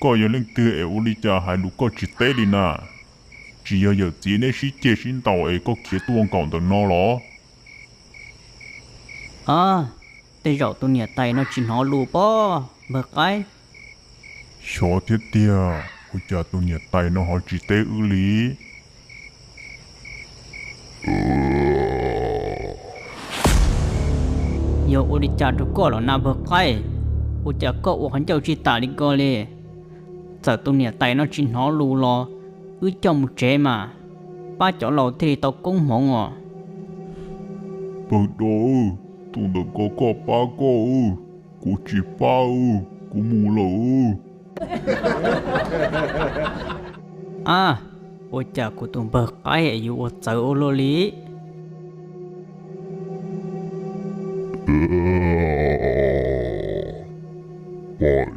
Koj yog leej twg es ua li cas hais lus koj tsis teb li na? Tsis yog yawm txiv neb sib ceg sib ntaus es koj khiav tuaj nkaum ntawm no los? Tej zaum tus niam tais no tsis hnov lus pob npawg qaib. Xyov thiab tiag, ua cas tus niam tais no ho tsis teb wb li? Yog ua li cas rau koj los na npawg qaib? Ua cas koj ua qhov ncauj tsis tas li ko li? Txawm tus niam tais no tsis hnov lus los wb coj mus tsev mas, pab cov laus thiaj li tau koob hmoov os. Pawg do, tus ntawm ko koj pab koj, kuv tsis pab, kuv mus lawm. Ab, ua cas kuv tus npawg qaib yuav ua txawv ua luaj li? Pom